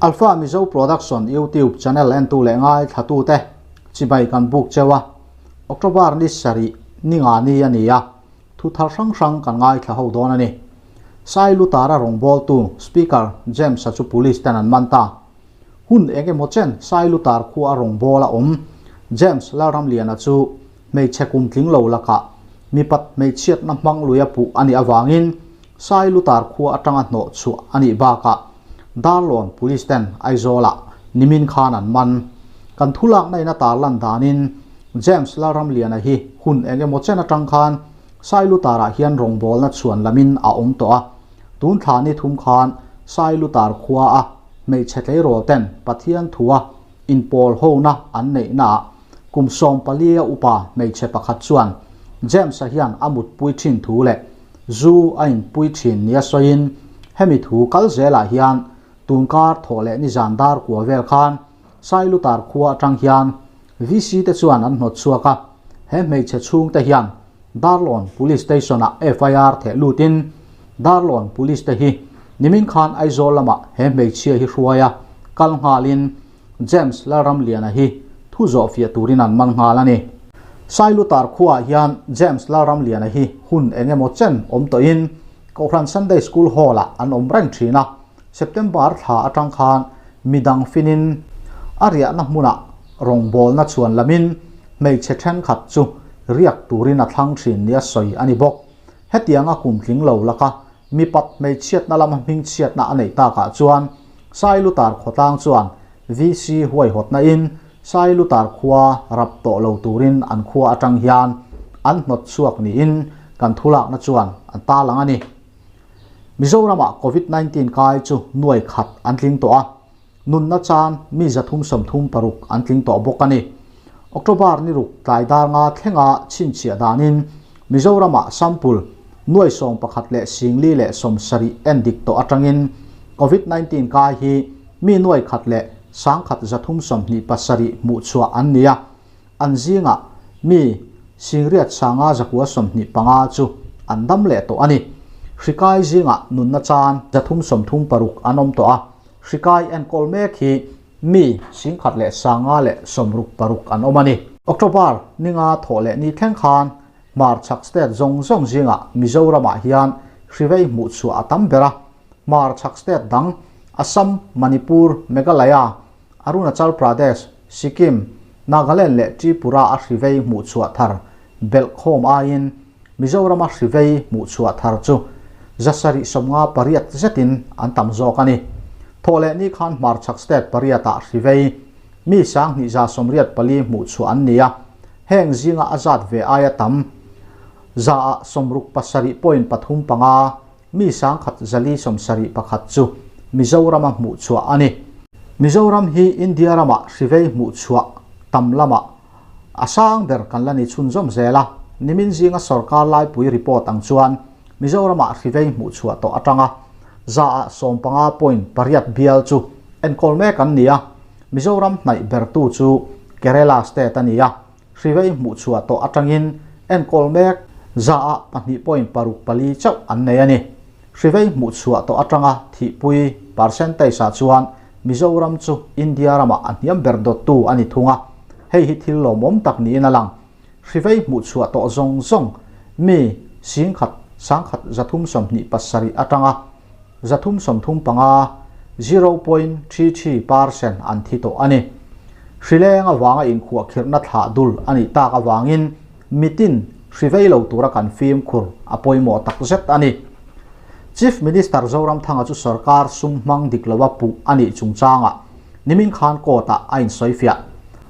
Alpha Mizo Production YouTube channel entu leh ngaithla te chibai kan buk cheu a, October ni sarih ni nga ni a ni a, thu thar hrang hrang kan ngaithla ho dawn a ni. Sai Lutara rawngbawltu Speaker James-a chu Police ten an man ta. Hun eng emaw chen Sai Lutar khua a rawngbâwl a awm. James Lalramliana chu hmeichhe kum tling lo lakah mipat hmeichhiatna hmang luia puh a nih avangin Sai Lutar khua atanga hnawh chhuah a nih bakah Darlawn Police ten Aizawlah nimin khan an man. Kan thulakna in a tarlan danin James Lalramliana hi hun eng emaw chen atang khan Sai Lutarah hian rawngbawlna chhuan lamin a awm tawh a. Tun thla ni thum khan Sai Lutar khua a hmeichhe tleirawl ten Pathian thua inpawl hona an neihnaah kum 14 a upa hmeichhe pakhat chuan James-a hian a mutpui thin thu leh zu a inpui thin nia sawiin hemi thu kal zelah hian tunkar thawh leh nizan dar kua vel khan Sailutar khua atang hian VC te chuan an hnawt chhuak a, he hmeichhe chhungte hian Darlawn Police Station-ah FIR theh lutin Darlawn Police te hi nimin khan Aizawl lamah he hmeichhia hi hruai a, kal nghalin James Lalramliana hi thu zawh fiah turin an man nghal a ni. Sailutar khuaah hian James Lalramliana hi hun eng emaw chen awm tawhin Kohhran Sunday School Hall-ah an awm reng thin a, September thla atang khan midang finin a riahna hmunah rawngbawlna chhuan lamin hmeichhe thenkhat chu riak turin a thlang thin nia sawi a ni bawk. Hetianga kum tling lo laka mipat hmeichhiatna lama hmingchhiatna a neih takah chuan Sailutar khawtlang chuan VC huaihawtna in Sailutar khua rap tawh lo turin an khua atang hian an hnawt chhuak niin kan thulakna chuan an tarlang a ni. Mizoramah Covid 19 kai chu nuai khat an tling tawh a, nunna chan mi 336 an tling tawh bawk a ni. October ni ruk tlai dar nga thlenga chhinchhiah danin Mizoramah sample nuai 11 leh 40 leh 70 en dik tawh atangin Covid 19 kai hi mi nuai khat leh 1327 hmuh chhuah an ni a, an zingah mi 8 sanga zakua 25 chu an dam leh tawh a ni. Hrikai zingah nunna chan 336 an awm tawh a, hrikai enkawl mek hi mi 1,000 leh sanga leh 66 an awm a ni. October ninga thawh leh ni thleng khan Hmar chhak state zawng zawng zingah Mizoramah hian hrivei hmuh chhuah a tam ber a, Hmar chhak state dang Assam, Manipur, Meghalaya, Arunachal Pradesh, Sikkim, Nagaland leh Tripura a hrivei hmuh chhuah thar belh khawm aiin Mizorama hrivei hmuh chhuah thar chu 758 zetin an tam zawk a ni. Thawh leh ni khan hmarchhak state pariatah hrivei mi 2184 hmuh chhuah an ni a, heng zinga a zat ve aia tam 67.35 mi 1171 chu Mizorama hmuh chhuah a ni. Mizoram hi India ramah hrivei hmuh chhuah tam lamah a sang ber kan la ni chhunzawm zel a, nimin zinga sorkar laipui report ang chuan Mizoramah hrivei hmuh chhuah tawh atanga 15.8% bial chu enkawl mek an ni a, Mizoram hnaih bertu chu Kerala state a ni a, hrivei hmuh chhuah tawh atangin enkawl mek 2.64% chauh an nei a ni. Hrivei hmuh chhuah tawh atanga thihpui percentage ah chuan Mizoram chu India ramah a hniam ber dawttu a ni thung a, hei hi thil lawmawm tak niin a lang. Hrivei hmuh chhuah tawh zawng zawng mi 1,000 1,327 atanga 335, 0.33%, an thi tawh a ni. Hrileng avanga inkhuahkhirhna thlah dul a nih tak avangin mitin hrivei lo tura kan fimkhur a pawimawh tak zet a ni. Chief Minister Zoramthanga chu sorkar sum hmang dik lova puh a nih chungchangah nimin khan court-ah a insawifiah.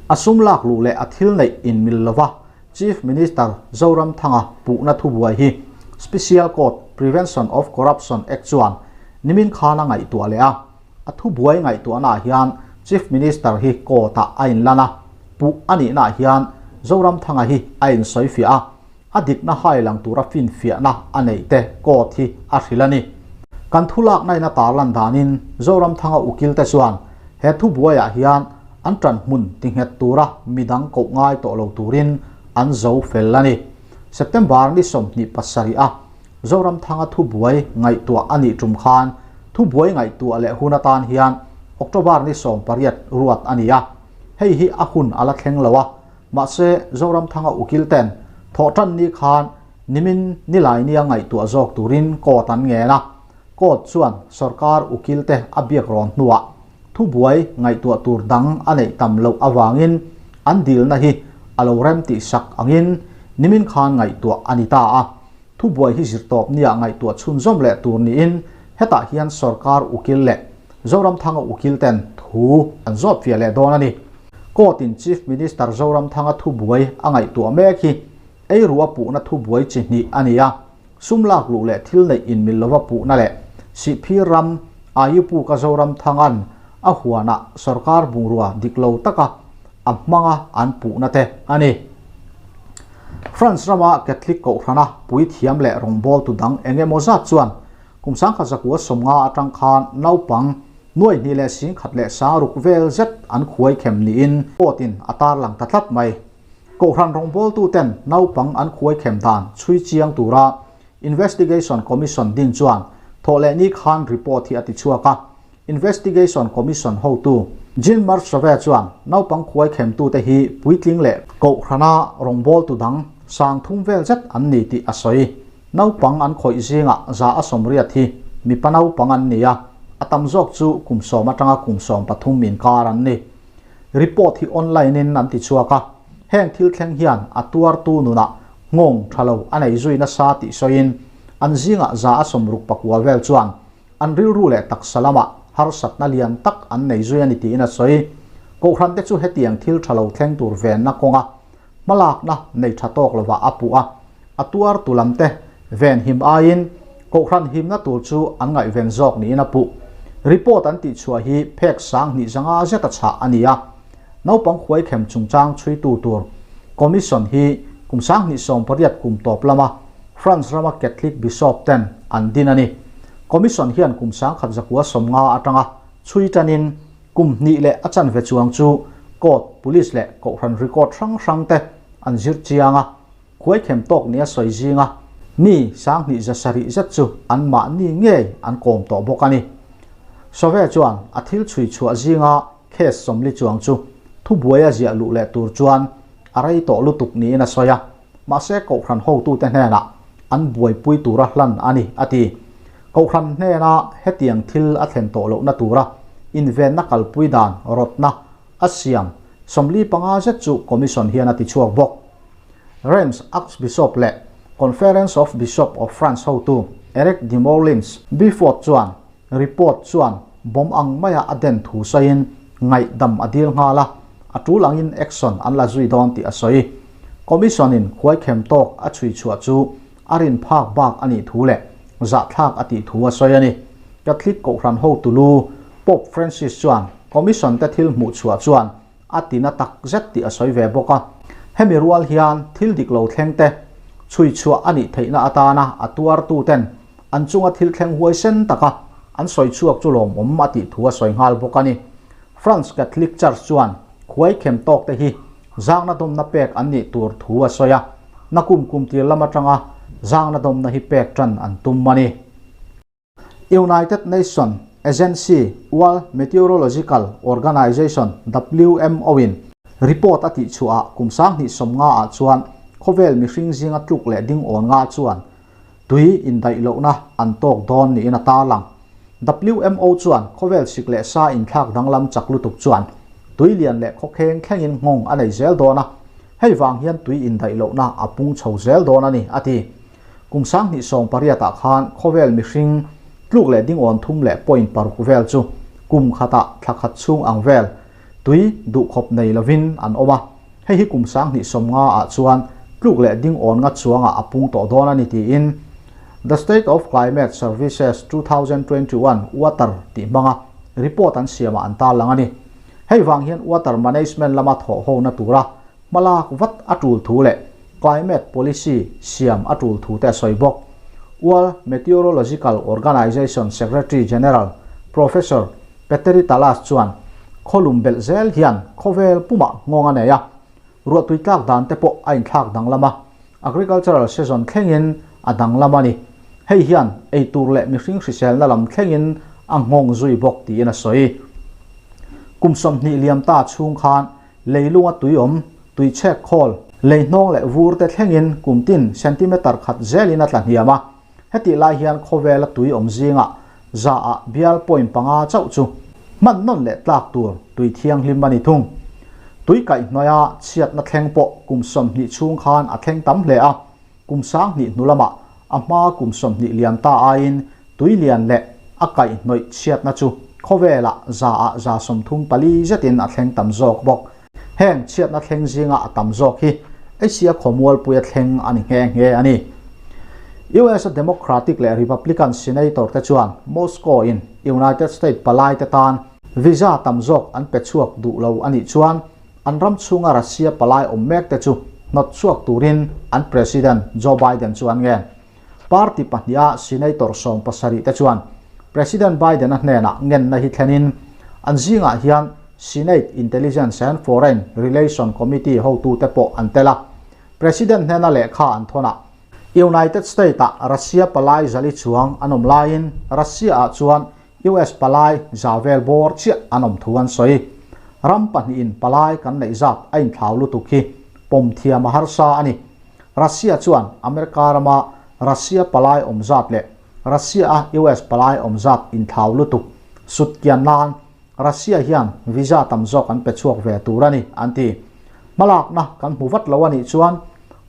A sum lak luh leh a thil neih inmil lova Chief Minister Zoramthanga puhna thubuai hi Special Court Prevention of Corruption Act chuan nimin khan a ngaihtuah leh a, a thubuai ngaihtuahnaah hian Chief Minister hi court-ah a inlan a, puh a nihnaah hian Zoramthanga hi a insawifiah a, a dikna hai lang tura finfiahna a neih te court hi a hrilh a ni. Kan thulakna in a tarlan danin Zoramthanga ukil te chuan he thubuaiah hian an tan hmun ti nghet tura midang koh ngai tawh lo turin an zo fel a ni. September ni 27 a Zoramthanga thubuai ngaihtuah a nih tum khan thubuai ngaihtuah leh hun atan hian October ni 18 ruat a ni a, hei hi a hun a la thleng lo a, mahse Zoramthanga ukil ten thawhtan ni khan nimin nilai nia ngaihtuah zawk turin court an ngen a, court chuan sorkar ukil te a biak rawn hnuah thubuai ngaihtuah tur dang a neih tam loh avangin an dilna hi a lo rem tih sak angin nimin khan ngaihtuah a ni ta a. Thubuai hi zirtawp nia ngaihtuah chhunzawm leh tur niin hetah hian sorkar ukil leh Zoramthanga ukil ten thu an zawt fiah leh dawn a ni. Court in Chief Minister Zoramthanga thubuai a ngaihtuah mek hi eirua puhna thubuai chi hnih a ni a, sum lak luh leh thil neih inmil lova puhna leh Sihphir ram Ayupuka Zoramthanga'n a huanah sorkar bungrua dik lo taka a hmanga an puhna te a ni. France rama Catholic kohhrana puithiam leh rawngbawltu dang eng emaw zat chuan kum 1950 atang khan naupang 2,106 vel zet an khuai khem niin court-in a tarlang ta tlat mai. Kohhran rawngbawltuten naupang an khuai khem dan chhui chiang tura Investigation Commission din chuan thawhlehni khan report hi a ti chhuak a. Investigation Commission hotu Jean Marc Sauvé chuan naupang khuai khemtute hi puitling leh kohhrana rawngbawltu dang 3000 vel zet an ni tih a sawi. Naupang an khawih zingah 180 hi mipa naupang an ni a, a tam zawk chu kum 10 atanga kum 13 inkar an ni. Report hi online in an ti chhuak a, heng thil thleng hian a tuartu nunah nghawng tha lo a nei zui nasa tih sawiin an zingah 169 vel chuan an rilru leh taksa lamah harsatna lian tak an nei zui a ni tiin a sawi. Kohhran te chu hetiang thil tha lo thleng tur venna kawnga hmalakna nei tha tawk lovah a puh a, a tuartu lam te ven him aiin kohhran himna tur chu an ngaihven zawk niin a puh. Report an tihchhuah hi phek 2500 zeta chhah a ni a, naupang khuaikhem chungchang chhuitu tur Commission hi kum 2018 kum tawp lama France rama Catholic Bishop ten an din a ni. Commission hian kum 1950 atanga chhui tanin kum hnih leh a chanve chuang chu court, police leh kohhran record hrang hrang te an zir chiang a, khuaikhem tawk nia sawi zinga mi 2700 zet chu anmahni ngei an kawm tawh bawk a ni. Sauvé chuan a thil chhui chhuah zinga case 40 chuang chu thubuai a ziah luh leh tur chuan a rei tawh lutuk niin a sawi a, mahse kohhran hotute hnenah an buaipui tura hlan a ni, a ti. Kohhran hnena hetiang thil a thlen tawh lohna tura invenna kalpui dan rawtna a siam 45 zet chu Commission hian a ti chhuak bawk. Reims Archbishop leh Conference of Bishop of France hotu Eric de Moulins Beaufort chuan Report chuan bomb ang maia a den thu sawiin ngaihdam a dil nghal a, a tul angin action an la zui dawn tih a sawi. Commission in khuaikhem tawk a chhui chhuah chu a rin phak bak a nih thu leh zahthlak a tih thu a sawi a ni. Catholic kohhran hotu lu Pope Francis chuan Commission te thil hmuh chhuah chuan a ti na tak zet tih a sawi ve bawk a. Hemi rual hian thil dik lo thleng te chhui chhuah a nih theihna atana a tuartu ten an chunga thil thleng huaisen taka an sawi chhuak chu lawmawm a tih thu a sawi nghal bawk a ni. France Catholic Church chuan khuaikhem tawk te hi zangna dawmna pek an nih tur thu a sawi a, nakum kum tir lam atanga zangna dawmna hi pek tan an tum a ni. United Nations agency World Meteorological Organization, WMO, in report a tihchhuahah kum 2050 ah chuan khawvel mihring zinga tluk leh ding awn nga chuan tui indaih lohna an tawk dawn niin a tarlang. WMO chuan khawvel sik leh sa inthlak danglam chak lutuk chuan tui lian leh khawkheng thlengin nghawng a nei zel dawn a, hei vang hian tui indaih lohna a pung chho zel dawn a ni, a ti. Kum 2018 ah khan khawvel mihring tluk leh ding awn thum leh point paruk vel chu kum khatah thla khat chhung ang vel tui duhkhawp nei lovin an awm a, hei hi kum 2050 ah chuan tluk leh ding awn nga chuangah a pung tawh dawn a ni tiin The State of Climate Services 2021 Water tih hmanga report an siamah an tarlang a ni. Hei vang hian water management lama thawh hona tura hmalak vat a tul thu leh climate policy siam a tul thu te a sawi bawk. World Meteorological Organization Secretary General Professor Petteri Taalas chuan khawlum belh zel hian khawvel pumah nghawng a nei a, ruahtui tlak dan te pawh a inthlak danglam a, agricultural season thlengin a danglam a ni. Hei hian eitur leh mihring hriselna lam thlengin a nghawng zui bawk tiin a sawi. Kum 20 liam ta chhung khan leilunga tui awm, tui chhek khawl, lei hnawng leh vur te thlengin kum tin centimeter khat zelin a tla hniam a. Hetih lai hian khawvela tui awm zingah za ah bial point panga chauh chu hman nawn leh tlak tur tui thianghlim a ni thung. Tui kaihhnuaia chhiatna thleng pawh kum 20 chhung khan a thleng tam hle a, kum 2000 hnu lamah a hma kum 20 liam ta aiin tui lian leh a kaihhnawih chhiatna chu khawvelah za ah 34% zetin a thleng tam zawk bawk. Heng chhiatna thleng zinga a tam zawk hi Asia khawmualpuia thleng a ni nghe nghe a ni. US a Democratic leh Republican Senator te chuan Moscow in United States palai te tan visa tam zawk an pe chhuak duh lo a nih chuan an ram chhunga Russia palai awm mek te chu hnawt chhuak turin an President Joe Biden chu an ngen. Party pahniha Senator 17 te chuan President Biden-a hnenah ngenna hi thlenin an zingah hian Senate Intelligence and Foreign Relation Committee hotute pawh an tel a. President hnena lehkha an thawn a. United States-ah Russia palai zali chuang an awm laiin Russia-ah chuan US palai za vel bawr chiah an awm thu an sawi. Ram pahnihin palai kan neih zat a inthlau lutuk hi pawm thiam a harsa a ni. Russia chuan America rama Russia palai awm zat leh Russia-a US palai awm zat inthlau lutuk sut kian nan Russia hian visa tam zawk an pe chhuak ve tur a ni, an ti. Hmalakna kan hmu vat lo a nih chuan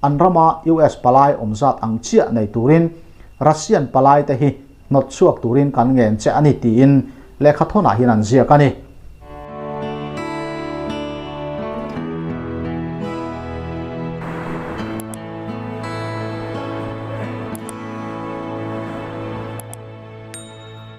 an rama US palai awm zat ang chiah nei turin Russian palai te hi hnawt chhuak turin kan ngen che a ni tiin lehkhathawnah hian an ziak a ni.